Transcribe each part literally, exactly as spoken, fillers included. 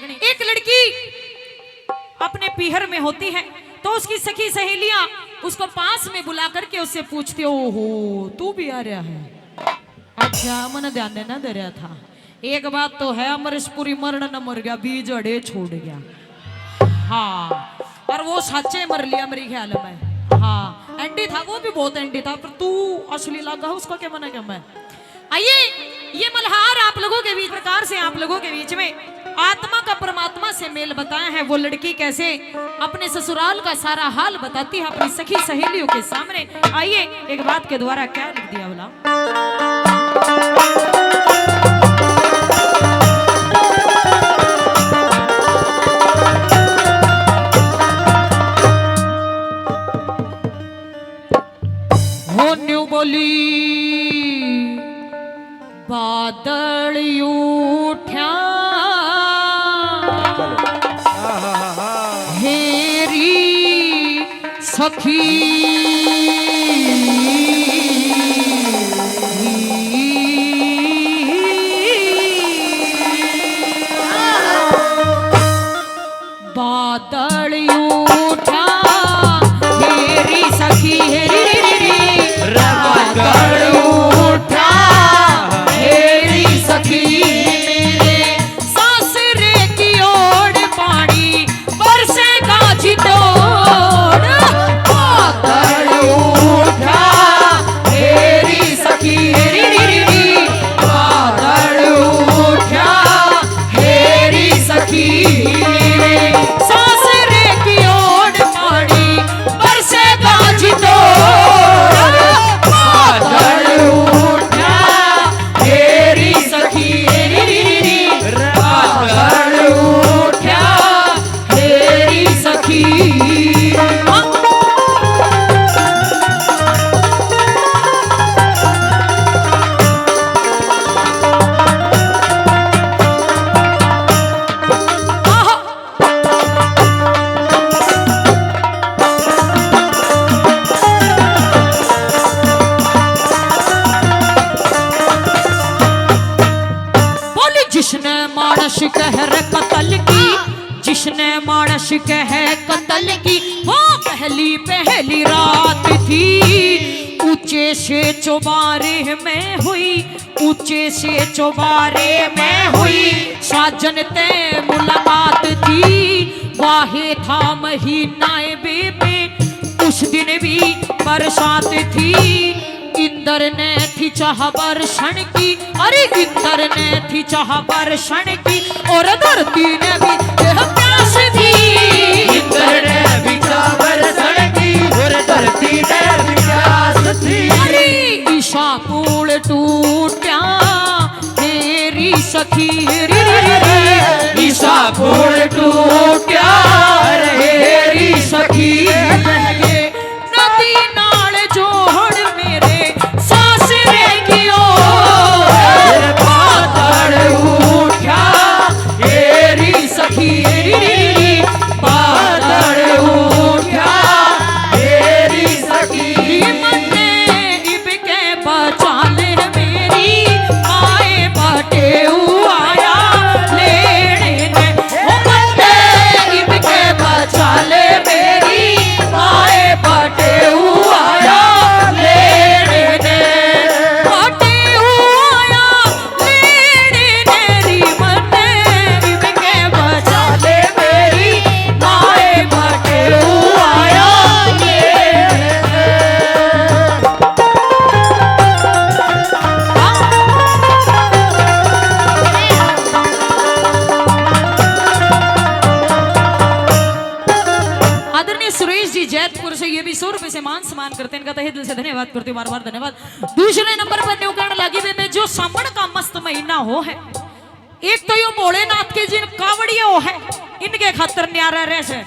एक लड़की अपने पीहर में होती है, तो उसकी सखी सहेलियां उसको पास में बुला करके उससे पूछती, "ओहो, तू भी आ रहा है? अच्छा, मैंने ध्यान ना दे रहा था।" एक बात तो है, अमरीशपुरी मरण न मर गया, बीज अड़े छोड़ गया। हाँ, और वो साचे मर लिया मेरे ख्याल में। हाँ, एंडी था, वो भी बहुत एंडी था, पर तू असली लगा, उसका क्या मना क्या मैं। आइए, ये मल्हार आप लोगों के बीच, प्रकार से आप लोगों के बीच में आत्मा का परमात्मा से मेल बताया है। वो लड़की कैसे अपने ससुराल का सारा हाल बताती है अपनी सखी सहेलियों के सामने। आइए, एक बात के द्वारा क्या लिख दिया बोला। हो न्यू बोली, बादल उठ्या, चलो। आहाहाहा। हेरी सखी। बादल उठा, हेरी सखी, हेरी री री री। बादल उठा, हेरी सखी, मेरे सासरे की ओर पानी बरसेगा जी तोड़। बादल उठा, हेरी सखी, हेरी री री री। बादल उठा, हेरी सखी, सासरे की ओर पानी बरसेगा जी तोड़। बादल उठा, हेरी सखी, हेरी री री री। बादल उठा, हेरी सखी। बोली जिसने मानस कह रे कतल की, जिसने मानस कह कतल की, वो पहली पहली रात थी। ऊंचे से चौबारे में हुई, ऊंचे से चौबारे में हुई, साजन ते मुलाकात थी। वाहे था महीना ए बेबे, उस दिन भी बरसात थी। इंद्र ने थी चाह बरसन की, अरे इंद्र ने थी चाह बरसन की, और धरती ने भी यह प्यास थी। इंद्र ने भी चाह बरसन की, और धरती ने भी प्यास थी। अरे ईशा पुल टूटा, हेरी सखी, री री री री। ईशा पुल टूटा, हेरी सखी। नदी नाल जोड़ मेरे सासरे की ओर। बादल उठा, हेरी सखी, बादल उठा, हेरी सखी। मन्ने इब के बचा ले मेरी माए बटेऊ आया लेने ने। ओ मन्ने इब के बचा ले मेरी माए बटेऊ आया लेने ने। बटेऊ आया लेने ने री मन्ने इब के बचा ले मेरी माए बटेऊ आया लेने ने। आदरणीय सुरेश जी जैतपुर से, ये भी सौ रुपए से मान सम्मान करते हैं, इनका तहे दिल से धन्यवाद करते हैं, बार बार धन्यवाद। दूसरे नंबर पर न्यू कहने लगी, बेबे, जो सावन का मस्त महीना हो है, एक तो यो भोलेनाथ के जिन कावड़िए हो है, इनके खातर न्यारा रह से।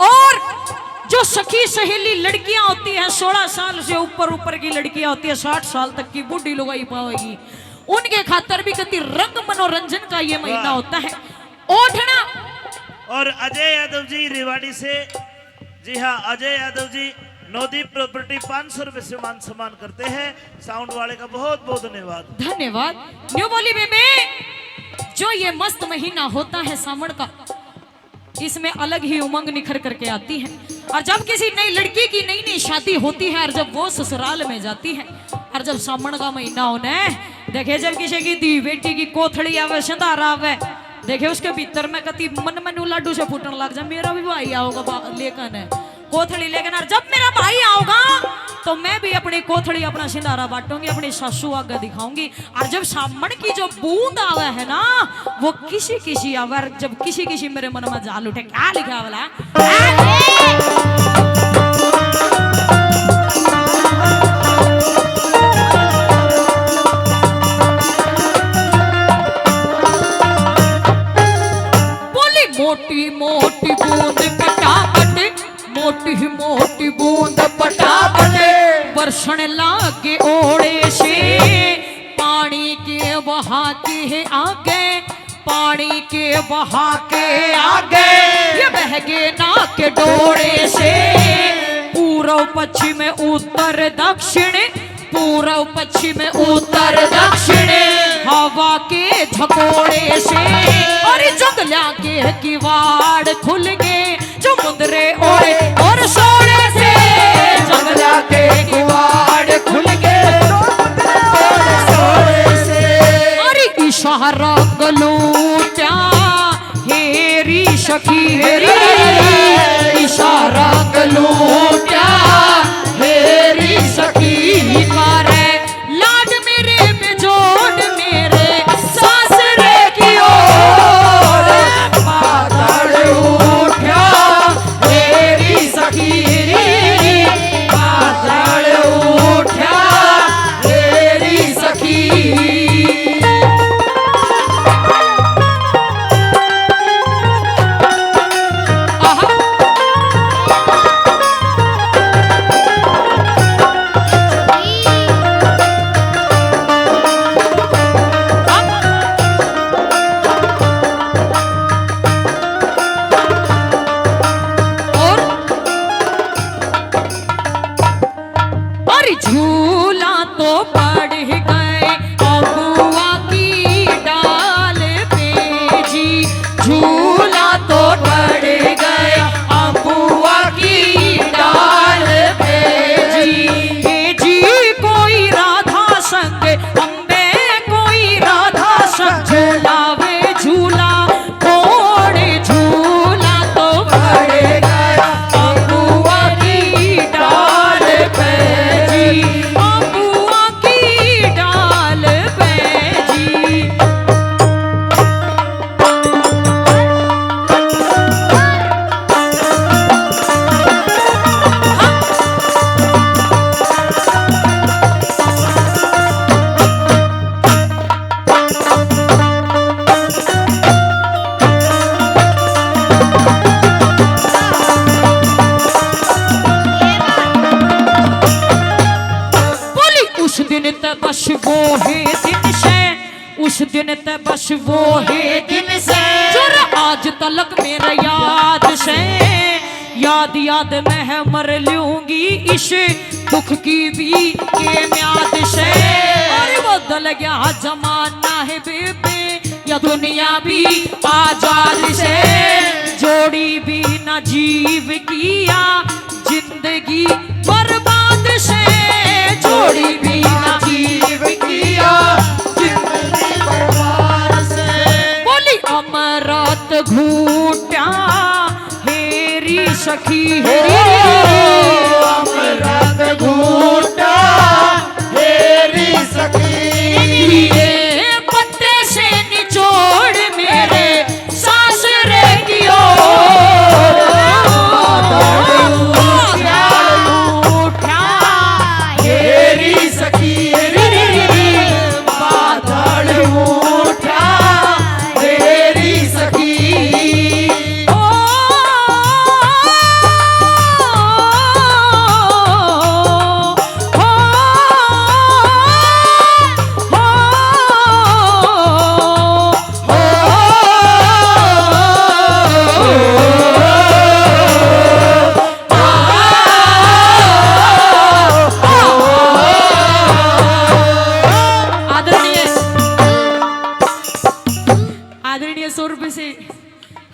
और जो सखी सहेली लड़कियां होती हैं, सोलह साल से ऊपर, ऊपर की लड़कियां होती हैं, साठ साल तक की बूढ़ी लुगाई पावेगी, उनके खातर भी कति रंग मनोरंजन का ये महीना होता है। ओठना। और अजय यादव जी रेवाड़ी से, जी हाँ, अजय यादव जी, नवदीप प्रॉपर्टी, पाँच सौ रुपए से मान सम्मान करते हैं। साउंड वाले का बहुत बहुत धन्यवाद। धन्यवाद। न्यू बोली बेबे, जो ये मस्त महीना होता है सावन का, इसमें अलग ही उमंग निखर करके आती है। और जब किसी नई लड़की की नई नई शादी होती है और जब वो ससुराल में जाती है और जब सावन का महीना होने, देखे, जब किसी की धी बेटी की कोथड़ी आवे, संधारा आवे, देखे, उसके भीतर में कति मन में न्यू लाडू से फूटन लग जा, मेरा भी भाई आओगा बा-, लेकर ने कोथड़ी लेकर। और जब मेरा भाई आओगा तो मैं भी अपनी कोथड़ी, अपना सिंधारा बांटूंगी, अपनी सासू आगे दिखाऊंगी। और जब सावन की जो बूंद आवे है ना, वो किसी किसी आवे, और जब किसी किसी मेरे मन में जाल उठे, क्या लिखा वाला? बोली मोटी मोटी बूंद पटापट, मोटी मोटी बूंद पटापट बरसण लागे ओड़े से। पानी के बहा के आगे, पानी के बहा के आगे, ये बहगे ना के डोड़े से। पूरब पश्चिम उत्तर दक्षिण, पूरब पश्चिम उत्तर दक्षिण, हवा के झकोड़े से। अरे जंगला के किवाड़ खुल गए, जो मुंदरे ओड़े और सोड़े से। जंगला के किवाड़ खुल गए, जो मुंदरे ओड़े सोड़े से। अरे इशारा गलूटा हेरी सखी हेरी, इशारा गलूटा हेरी सखी करे। लाड मेरे पे जोड़ मेरे सासरे की ओर। बादल उठा हेरी सखी हेरी, बादल उठा हेरी सखी। और अरे झूला तो पड़ गए अबुआ की डाल पे जी, झूला तो पड़ गए अबुआ की डाल पे जी। ए जी कोई राधा संग अम्बे, कोई राधा संग झूलावे झूला। कोण झूला तो पड़ गया अबुआ की डाल पे जी, अबुआ की डाल पे जी। बोली, उस दिन ते बस वो है दिन से, उस दिन ते बस वो है दिन से, जो आज तलक मेरे याद से। याद याद मैं मर लूंगी इस दुख की भी के म्याद से। अरे बदल गया जमाना है बेबे, या दुनिया भी आजाद से। जोड़ी भी ना जीव किया जिंदगी बर्बाद से। जोड़ी भी ना जीव किया जिंदगी बर्बाद से। बोली अमृत घूटा हेरी सखी हेरी। अमृत घूटा हेरी सखी। ये पत्ते से निचोड़ मेरे सासरे की ओर। उठा हेरी सखी हेरी। बादल उठा हेरी सखी। ओ, ओ, ओ,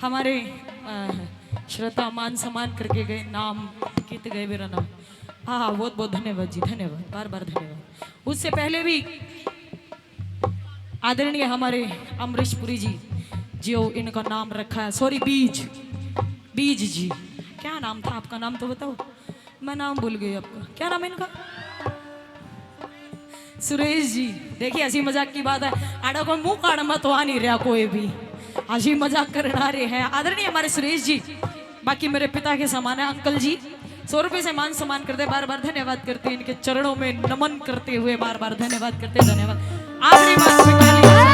हमारे, अ, श्रद्धा मान सम्मान करके गए, नाम कित गए मेरा नाम। हाँ, हाँ, बहुत बहुत धन्यवाद जी, धन्यवाद, बार बार धन्यवाद। उससे पहले भी आदरणीय हमारे अमरीश पुरी जी, जो इनका नाम रखा है, सॉरी, बीज, बीज जी, क्या नाम था आपका? नाम तो बताओ, मैं नाम भूल गई आपका। क्या नाम है इनका? सुरेश जी। देखिए, हंसी मजाक की बात है, आड़ा को मुंह काढ़ मत, आ नहीं रहा कोई भी, हंसी मजाक करना रहे हैं आदरणीय हमारे सुरेश जी। बाकी मेरे पिता के समान है अंकल जी। सौ रुपए से मान सम्मान करते, बार बार धन्यवाद करते, इनके चरणों में नमन करते हुए बार बार धन्यवाद करते। धन्यवाद। आखिरी बात मैं कह रही हूँ।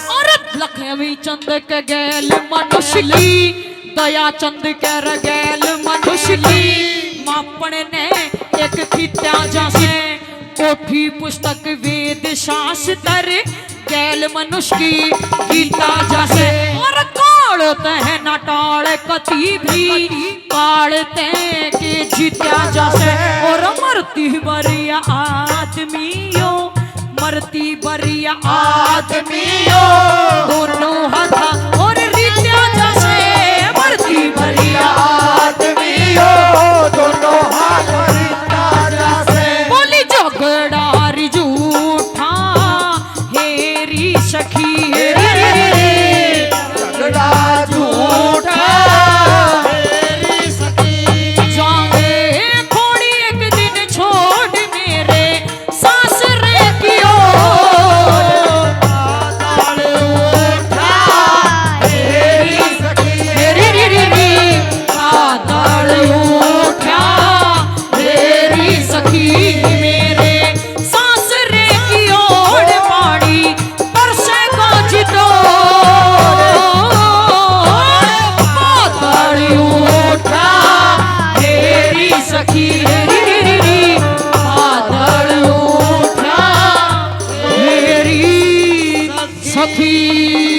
और लखमी चंद के गैल मनुष्य की, दया चंद के रगैल मनुष्य की, मापण ने एक खित्या जासे, कोठी पुस्तक वेद शास्त्र गैल मनुष्य की गीता जासे। और काल तह न टाल कती भी, काल तह के जीत्या जासे। और मरती बरिया आदमियों, मरती बरिया आदमियों, दोनों हाथा और रीत्या जासे। मरती बरिया आदमियों, दोनों हाथ रीत्या जासे। बोली झगड़ा री झूठा, हेरी सखी, हेरी। झगड़ा झूठा, हेरी सखी। जावे खोड़ी एक दिन छोड़ मेरे सासरे की ओर। पाताल उठा, हेरी सखी, हेरी री री री। पाताल उठा, हेरी सखी मेरे सासरे की ओर पानी बरसेगा जितो। पाताल उठा, हेरी सखी, हेरी री री री। पाताल उठा, हेरी सखी।